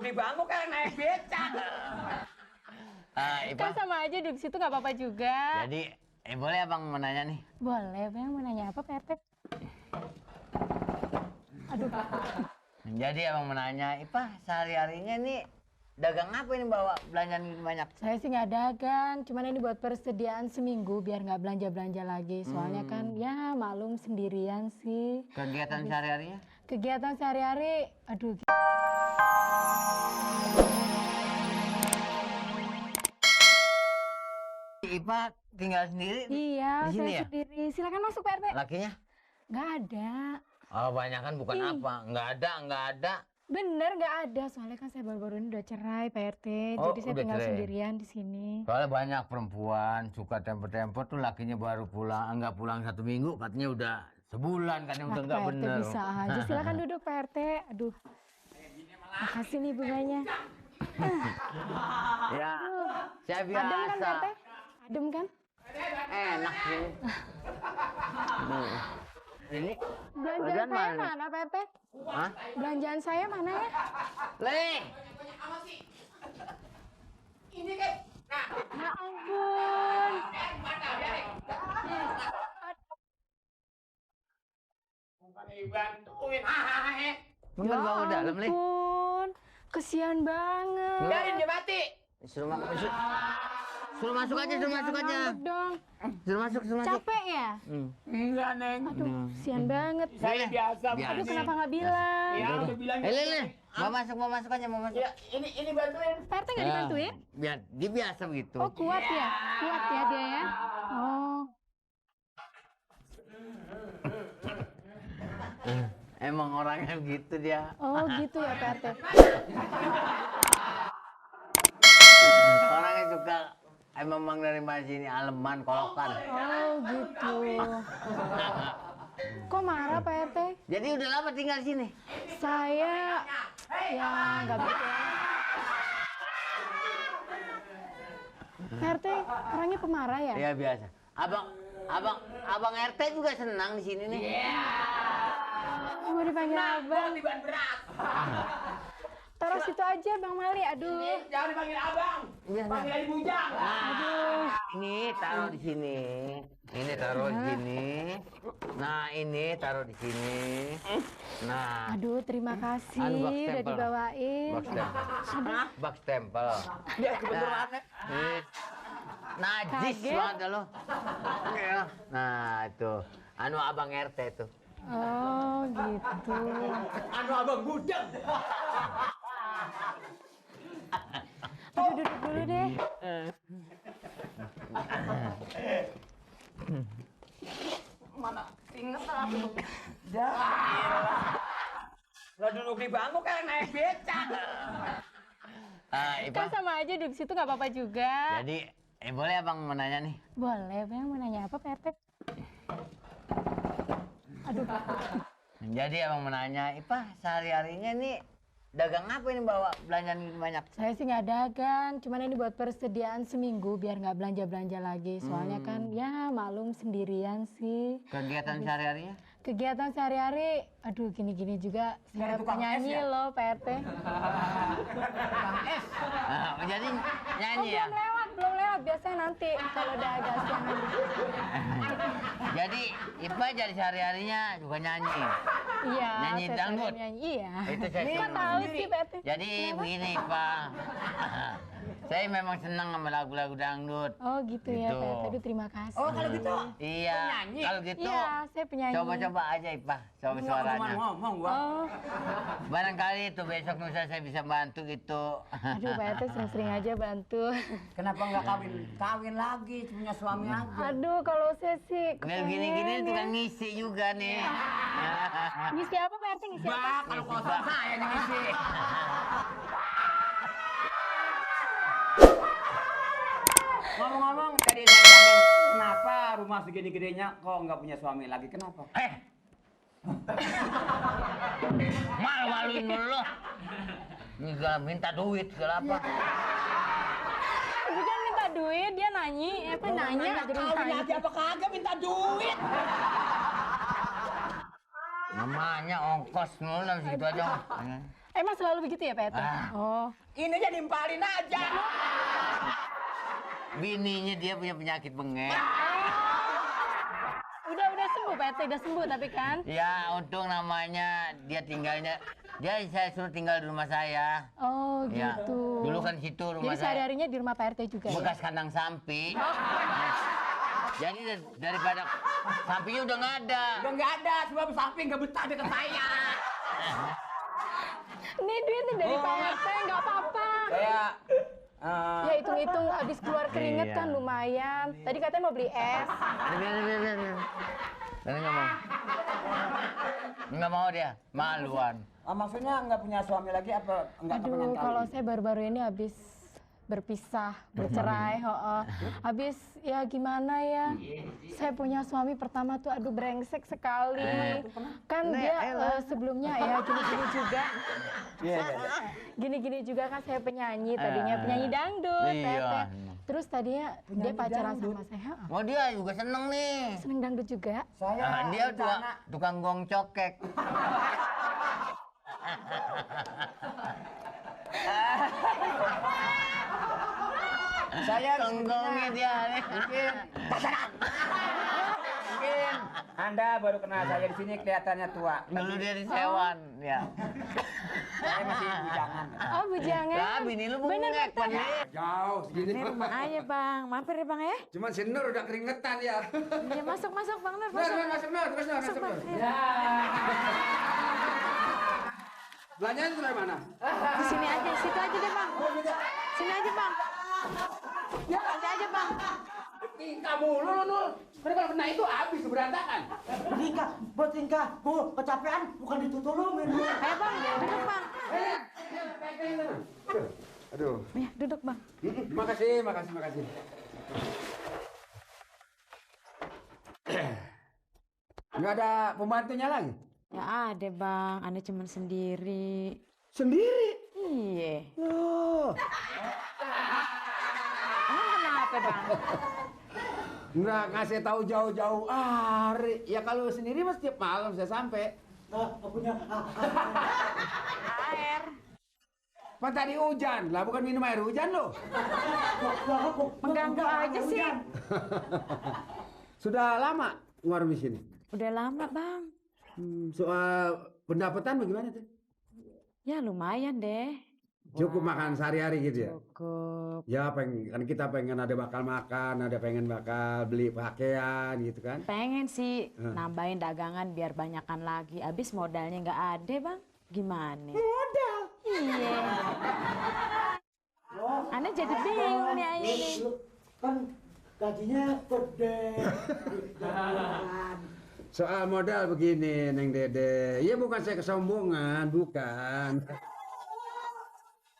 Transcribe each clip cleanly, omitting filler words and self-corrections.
di bangku kayak naik becak. Kan sama aja duduk situ nggak apa-apa juga. Jadi, boleh abang mau nanya nih? Boleh, Bang, mau nanya apa, Pak RT? Aduh. Jadi abang mau nanya, Ipah sehari-harinya nih dagang apa ini bawa belanjaan gitu banyak? Saya sih nggak dagang, cuman ini buat persediaan seminggu biar nggak belanja-belanja lagi. Soalnya kan ya maklum sendirian sih. Kegiatan sehari-harinya? Kegiatan sehari-hari, aduh. Ipah tinggal sendiri? Iya, di sini saya ya? sendiri. Silakan masuk, Pak RT. Lakinya? Nggak ada. Oh, banyak kan bukan Ih. apa? Nggak ada. Bener nggak ada, soalnya kan saya baru-baru ini udah cerai, Pak RT. Oh, Jadi saya udah tinggal cerai. sendirian di sini. Soalnya banyak perempuan suka tempo-tempo tuh lakinya baru pulang, nggak pulang 1 minggu, katanya udah sebulan, katanya udah nggak Pak RT bener. bisa aja. Silakan duduk, Pak RT. Aduh. Makasih nih bunganya. Ya, saya Adem kan, Pak biasa. RT? Adem kan? Enak sih. Ini Belanjaan saya mana, Pak RT? Hah? Belanjaan saya mana ya? Le, Ini kan, Ya ampun. bukan dibantuin. Hahaha. bukan bawa dalam, Le. ampun. Kesian banget. Biarin dia mati. Suruh masuk aja. Ngambek dong. Suruh masuk. Capek ya? Enggak, Neng. Aduh, kesian banget. Saya biasa. Aduh, kenapa nggak bilang? Ya, udah bilang. Le. Mau masuk aja, mau masuk. Ya, ini bantuin. Pak RT nggak dibantuin? Biar dia biasa begitu. Oh, kuat ya? Kuat ya dia ya? Oh. Emang orangnya begitu dia. Oh, gitu ya, Pak RT. Orangnya suka emang dari sini aleman, kolokan. Oh, gitu. Kok marah, Pak RT? Jadi udah lama tinggal di sini. Saya ya nggak begitu. Pak RT orangnya pemarah ya? Ya biasa. Abang RT juga senang di sini nih. Mau dipanggil abang. Tiban berat. Taruh situ aja, Bang Mali. Aduh. Jangan dipanggil abang. Iya, Panggil aja bujang. Aduh. Ini taruh di sini. Ini taruh di sini. Nah, ini taruh di sini. Nah, Aduh, terima kasih Anu, box udah stempel. dibawain. box stempel. Box stempel. Ya, kebetulan. Ini najis Kaget. banget dah lo. Iya. Nah, itu. Anu abang RT tuh. Oh, gitu. Anu abang bujang. Aduh, duduk dulu deh. Mana? Ingat apa? Lah duduk di bangku kayak naik becak. Kan Ipah. sama aja duduk situ nggak apa-apa juga. Jadi, boleh abang mau nanya nih? Boleh, Bang, mau nanya apa, Pak RT? Aduh. Jadi abang mau nanya, Ipah sehari-harinya nih dagang apa ini bawa belanjaan gitu banyak? Saya sih nggak dagang, cuman ini buat persediaan seminggu biar nggak belanja-belanja lagi. Soalnya kan ya maklum sendirian sih. Kegiatan sehari-harinya? Kegiatan sehari-hari, aduh gini-gini juga saya penyanyi loh, Pak RT. Jadi Oh, nyanyi ya? belum lewat. Biasanya nanti kalau udah agak siangan. Jadi Ipah jadi sehari-harinya juga nyanyi. Iya. Nyanyi saya dangdut? sambil nyanyi, iya. Itu saya Kok senang. tahu sih, Pak RT? Jadi begini Ipah, saya memang senang sama lagu-lagu dangdut. Oh gitu ya, Gitu. Pak RT. Aduh, terima kasih. Oh, kalau gitu. Iya, Penyanyi? kalau gitu Iya, saya penyanyi. coba-coba aja Ipah, coba suaranya. Ngomong gua. Oh, Barangkali itu besok lusa saya bisa bantu gitu. aduh Pak RT sering-sering aja bantu. Kenapa nggak kawin lagi, punya suami aja? Aduh, kalau saya sih Biar gini-gini itu kan ngisi juga nih. ngisi apa, Pak RT? Ngisi apa? Bah, kalau kosong saya yang isi. Ngomong-ngomong, tadi saya bilangin, kenapa rumah segini-gedenya kok nggak punya suami lagi? Kenapa? Malu-maluin dulu. Ini gak minta duit segala apa. Bukan minta duit, dia nanya jadi Kawin nanya. lagi apa kagak minta duit? Namanya ongkos mulu lah segitu aja. Emang selalu begitu ya Pak RT? Oh. Ini aja nimpalin aja. Bininya dia punya penyakit bengek. Udah sembuh Pak RT, udah sembuh tapi kan? Ya, untung namanya dia tinggalnya. Saya suruh tinggal di rumah saya. Oh Ya. gitu. Dulu kan situ rumah Jadi saya. sehari-harinya di rumah Pak RT juga ya? Bekas kandang sapi. Jadi daripada sapinya udah nggak ada. Udah nggak ada, sebab samping nggak betah deket saya. Nih duitnya dari Pak RT, nggak apa-apa. Kayak Ya hitung-hitung habis keluar keringet Iya. kan lumayan. Tadi katanya mau beli es. Biar. Tapi nggak mau. Nggak mau dia, maluan. maksudnya nggak punya suami lagi apa nggak kepengen Aduh, kalau kawin? saya baru-baru ini habis berpisah, bercerai, habis ya gimana ya? Saya punya suami pertama tuh aduh brengsek sekali. Kan dia sebelumnya ya gini-gini juga. Gini-gini juga kan saya penyanyi, tadinya penyanyi dangdut, Iya. Tete. Terus tadinya dia pacaran sama saya. Oh dia juga seneng nih. Seneng dangdut juga. Saya Dia rencana tukang gong cokek. saya Gonggongnya dia. mungkin mungkin Anda baru kenal saya di sini kelihatannya tua. Dulu dia disewan, ya. Saya masih bujangan. Oh, bujangan. Lah, bini lu Bener, bengek, Pak. Pak. Jauh segini. Ini rumah aja bang, mampir ya bang ya. Cuman si Nur udah keringetan ya. Iya masuk bang Nur, Nur, masuk. Nur, masuk Nur, terus Nur, masuk Nur. Ya. Belanjaan itu dari mana? Di sini aja, situ aja deh bang. Sini aja bang. Ada aja bang. Kamu lu Nur. Mereka kalau kena itu habis berantakan. Tingkah, buat tingkah, bu, kecapean bukan ditutulumin. Ayo bang, duduk bang. Aduh. Ya, duduk bang. Makasih. Nggak ada pembantunya lagi? Ya ada bang, anda cuma sendiri. Sendiri? Iya. Oh. Emang kenapa bang? Nggak ngasih tahu jauh-jauh hari. Ya kalau sendiri mas tiap malam saya sampai. Punya Air. Pak tadi hujan, lah bukan minum air hujan loh. Mengganggu aja sih. Sudah lama warung di sini. Udah lama bang. Soal pendapatan bagaimana tuh? Ya lumayan deh. Cukup makan sehari-hari gitu ya? Cukup. Ya kan kita pengen ada bakal makan, ada pengen bakal beli pakaian gitu kan? Pengen sih nambahin dagangan biar banyakan lagi. Abis modalnya nggak ada bang. Gimana? Modal. Iya. Anda jadi bingung nih ayah ini. kan gajinya gede. Soal modal begini, Neng Dede. Ya bukan saya kesombongan, bukan.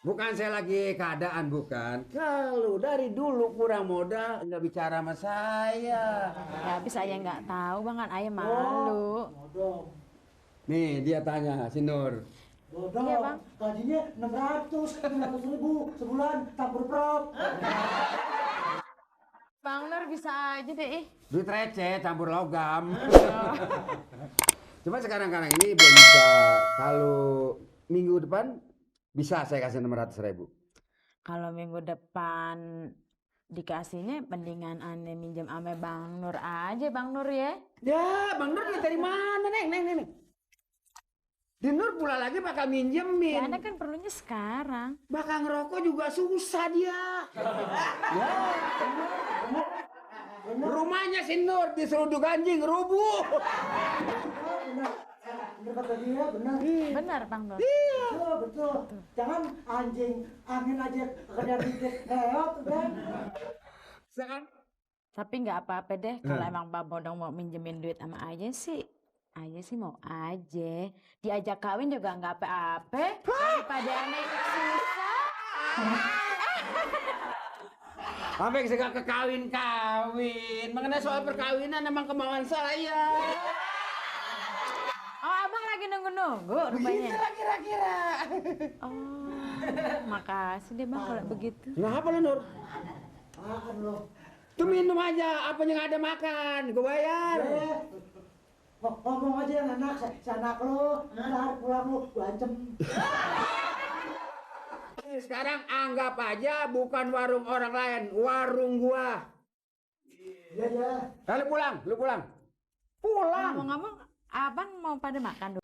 Bukan saya lagi keadaan, bukan. Kalau dari dulu kurang modal, nggak bicara sama saya. Ya abis ayah nggak tahu bang kan ayah malu. Bodoh, Nih, dia tanya, si Nur. bodoh. Iya, Bang. Gajinya 600.000 sebulan campur prop. Bang Nur bisa aja deh. Duit receh, campur logam. Cuma sekarang ini belum bisa. Kalau minggu depan bisa saya kasih 600.000. Kalau minggu depan dikasihnya mendingan ane minjem ame Bang Nur aja Bang Nur ya. Ya, Bang Nur duit dari mana, Neng? Di Nur pula lagi bakal Ya minjemin. anda kan perlunya sekarang. Bakal ngerokok juga susah dia. Ya. Rumahnya si Nur diseruduk anjing rubuh. Bener kata dia, benar. Benar Bang Nur. Betul. Jangan anjing angin aja kerja dikit leot kan. Sekarang Tapi nggak apa-apa deh kalau emang Bang Bodong mau minjemin duit sama ayah sih mau aja. Diajak kawin juga nggak apa-apa. Daripada ane susah. sampai segala kekawin. Mengenai soal perkawinan emang kemauan saya. Oh abang lagi nunggu-nunggu rupanya. Begitulah kira-kira. Oh makasih deh bang kalau begitu. Kenapa lo Nur? Apaan lo? Tuh minum aja, apanya nggak ada makan, gue bayar. ngomong aja yang enak, anak lo, ntar pulang lo, gua ancam. Sekarang anggap aja bukan warung orang lain, warung gua. Iya, iya. Nah, lu pulang. Pulang. Ngomong-ngomong, abang mau pada makan dulu.